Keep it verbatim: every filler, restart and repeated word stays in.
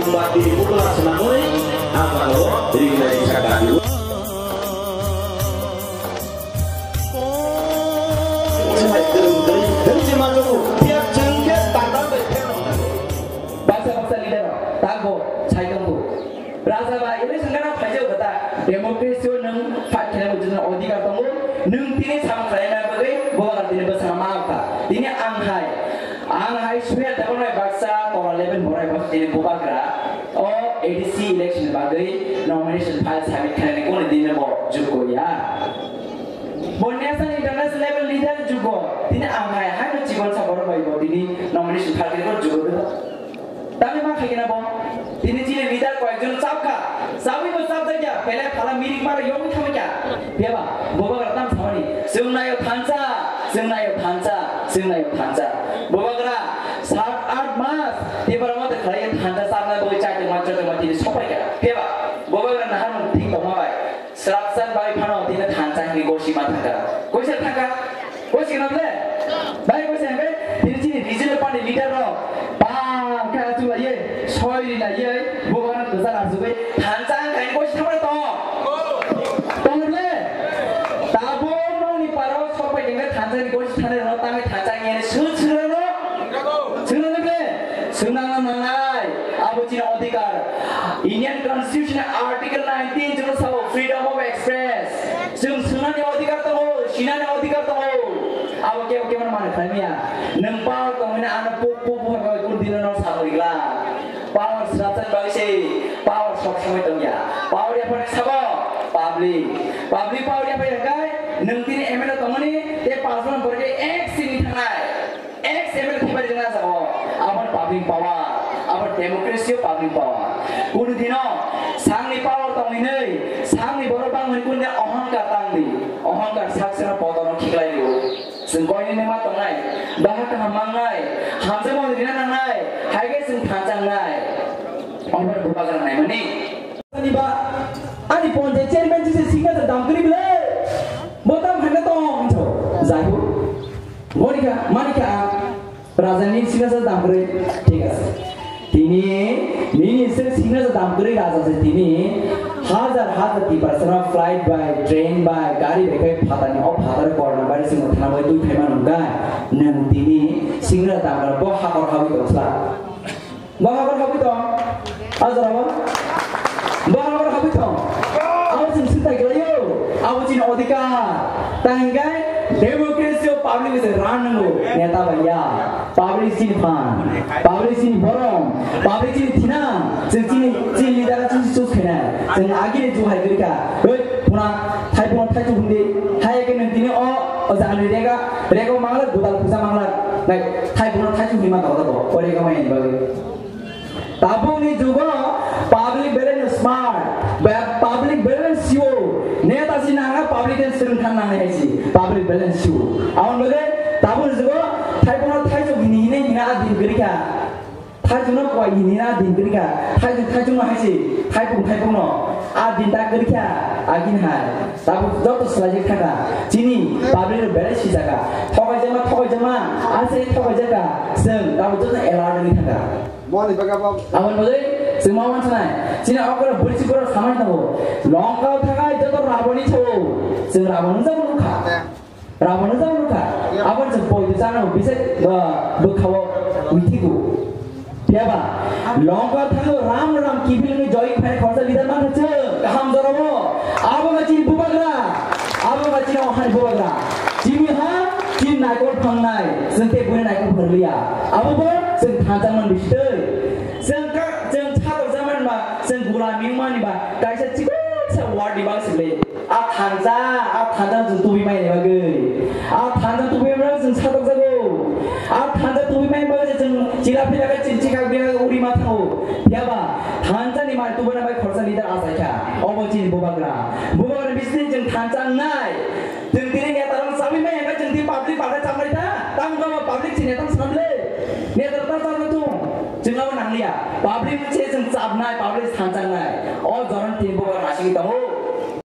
Bati pukla senamoi, ang ano ringnai saka. Baksa baksa leader, tangbo, saitongbo. Raja ba election gana phaijao kata, democracy o nwng fight khaina bo jotoni odhikar tongo, nwng tini samung khlaina bagwi bobagra tini bwsano ma wngkha. Tini ang hai, ang hai Suhel Debbarma baksa tola eleven borai baksa tini bobagra o A D C election bagwi nomination file submit khlainani kunu dino bo jukgo ya. Bo national international level leader jukgo, tini ang hai hai no chikon sa borok bai bo tini nomination file khe jukgo. Tamo ma khaikhe na bo? Tini chini leader koyekjon chapkha. Chawi bo chapjakya, belai phala mirik mara yogwi thamjakya. Phiya ba, bobagra tam samani, chwng naio thansa, chwng naio thansa, chwng naio thansa. Bobagra sat aath mas, tibara mate khlai thansa chapna bagwi chakma chakma tini sopaikha. Phiya ba, bobagra naharmung thik tongma bai. Srapsan bai phano tini thansa hini gosi ma thangkha. Koisa thangkha? Koisa na ble? Bai koisa hingke tini chini regional party leader rok bang kha chulaiye, soi ri laiye, bubagra kwchar asugwi thansa hingka hini gosi thamre tong. Tong ble? Tabo nongni paro sok bai hingke thansa hini gosi thanre rok tangwi thansa hingke sut sut rok. Swngnani ble? Swngnani nangnai. Abo chini odhikar. Indian Constitution Article nineteen chwngno sabo freedom of express. Chwng swngnani odhikar tongo, sinani odhikar tongo. Abo kebo kebo mani khlai maya. Nwng power tongmani ano puk puk puk hai kurdino no sabo rigla. Power srapsan bagwi se power sob somoi tongya. Power yaphani sabo public. Public power yaphai hwnkhe nwng tini M L A tongmani tei pass borok borok khe ek sini thangnai. Ex M L A thepari rwna jago, abo public power, abo democracy o public power. Kunu dino sangni power tongwi nei, sangni borok bangmani kunu dino ohongkar tangdi, ohongkar sakseno podono khiklai rio. Chwng koinwi ma tongnai, baha kaham mangnai, hamjakmani rina nangnai, hai khe chwng thansa wngnai. Omo bubagra naimani. Ani ba, ani ponchayat chairman jise signature dam kwrwi bwle. Bo tam hwnna tong hinjo. Jai ho. Monika, manika, raja ni signature dam kwrwi. Thik ase. Tini, nini se signature dam kwrwi raja se tini. Hajar hajar Tiprasano flight bai, train bai, gari bai khai phatani o phatar corona virus ni thana bai twi phaima nungkha. Nwng tini signature dam kwrwi bo hakor hawi tongsa. Bo habor habwi tong. A jora bo. Bo habor habwi tong. Abo chwng swngthai khlaio. Abo chini odhikar. Tang hinkhe democracy o public se ran nango. Neta bai ya. Public chini phan. Public chini borom. Public chini thinang. Chwng chini, chini leader chwng choose khainai. Chwng agini juhai kwrwikha. Oi, phuna, thai phuna thai chuk hundi. Hai ke nang tini o, o jani rega, rega mangla, budal pusa mangla. Nai, thai phuna thai chuk hundi ma dog dog. O rega mai ni bagwi. Tabukni jugo public belai no smart, ba-, public belai no siwo, neta si nanga public ni swrwng thang nang hai si, public belai no siwo. Aboni bagwi tabukni jugo thaiphano thaijok hini hini hina a din kwrwi kha, thaijokno kwai hini hina a din kwrwi kha, thaijok thaijokno hai si, thaibung thaibungno a din ta kwrwi kha, agini hai. Tabuk joto swlaijak thangkha, chini public rok belai sijakha, thokaijakma thokaijakma, aswk thokaijakha, chwng tabuk joto alert wngwi thangkha. Moni bagabo. Aboni bagwi chwng ma wansanai. Chini okra bwrwi chukra samai tongo. Longkao thangai joto Raboni chao. Chwng Rabon wngjakbo nukha. Rabon wngjakbo nukha. Aboni chwng poito chana bisa, ah, bwkhao mithigo. Phiyaba longkao thango Ram Ram kiphilni joy phai khorsa leader mankha chwng. Kaham jorabo. Abo ma chini bubagra. Abo ma chini ohani bubagra. Chini ha, chini naikol phangnai. Chwng tei buini naikol phangliya. Abo bo chwng thansa man bisi tei. Chwng ka, chwng chadok jaman ba, chwng gula ming mani ba, kaisa chikon sa ward ni bang sile. A thansa, a thansa chwng tubi mai ni bagwi. A thansa tubi mai chwng chadok jago. A thansa tubi mai bagwi chwng chila pila ka chwng chikak bia uri ma thango. Phiyaba, thansa ni mai tubuna bai khorsa leader achaikha. Obo chini bubagra. Bubagra bisni chwng thansa nai. Chwng tini neta rok chawi mai hwnba chwng tini public bathai chamlai ta? Tamo tamo public chini neta samle? Neta rok ta chamlai tung? Chwng abo nangliya. Public se chwng chabnai, public thansa nai. O joron tini bubagra nasing tongo.